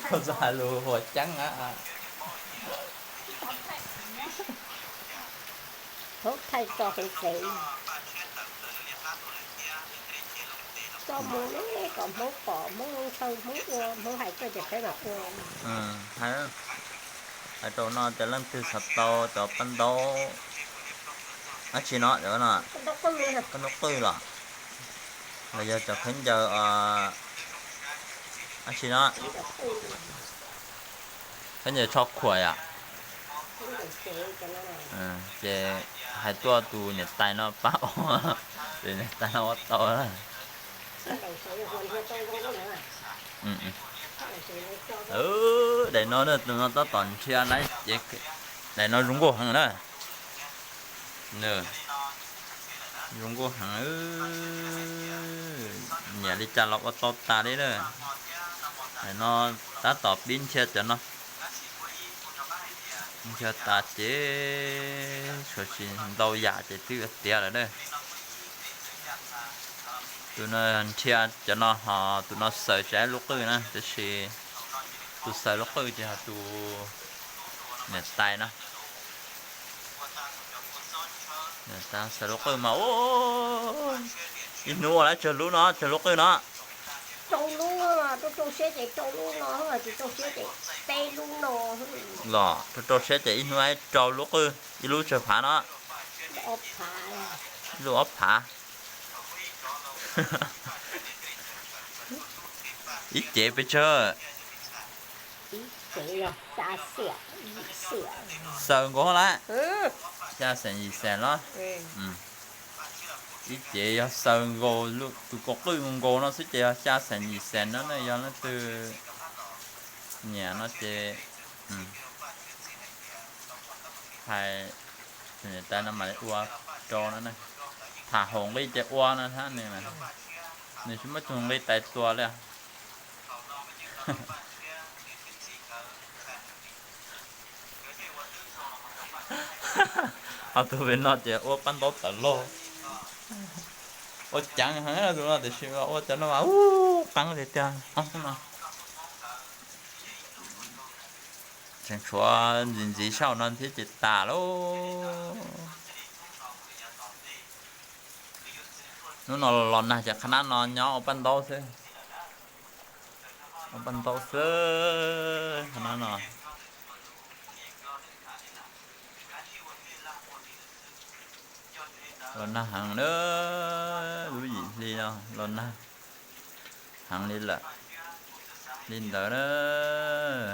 Tau txog hais lus huas ceeb a. Hauv thaij tso hauv tsev, tso mus ne kom Hmoob pom, Hmoob ntshaw, Hmoob ua, Hmoob hais koj ces peb mam ua. Hais rau no cov leej twg xav tau cov paj ntaub dab tsi no, cov no, paj ntaub qwj los, los yog cov khaub ncaws dab tsi no, khaub ncaws tsho khuam yom. Ces hais tuaj tus niam tais no pab ua, tus niam tais no ua tau. Daim no, tus no tab tom nrhia na, daim no zoo nkauj heev na. Zoo nkauj heev, nyiam li cas los ua tau tas li na. Daim no tab tom pib nrhia cov no, nrhia tas ces tshuav tsis ntau yam ces twb yuav tiav lawm na. Tus no nrhia cov no ho tus no xaws tsis lub qwj na, tab sis tus xaws lub qwj ces ho tus niam tais no. Xaws lub qwj mas ib hnub ua lawm tsawg lub no, tsawg lub qwj no? Rau lub, rau rau siab ces rau lub no, tsis rau siab ces peb lub no. Los rau rau siab ces ib hnub rau lub qwj, ib lub tsawg phav no? Lub ob phav. Ib cev pes tsawg? Xaws nkaus lawm, xya xees yim xees los? Ib cev yog xaws nkaus tus kaus qwj nkaus no xwb ces yog xya xees yim xees no na. Yog leej twg nyiam no ces hais tus niam tais no mam li ua rau no na. Tham haum nqi ces ua no thiab, nws tsis muaj tus nqi tais tua li. Ho tus pem no ces ua paj ntaub tawv loj, ua ceev heev tus no, tiam sis ua cov no mas ub qeeb tiag tiag no. Tseem tshuav ntxiv ntxiv saum no thiab ces tas lauj. Hnub no los nag ces qhov nab no nyob ua paj ntaub xwb. Ua paj ntaub xwb qhov nab no. Los nag heev na, lub yim hli no los nag heev li lawm. Li ntawd na.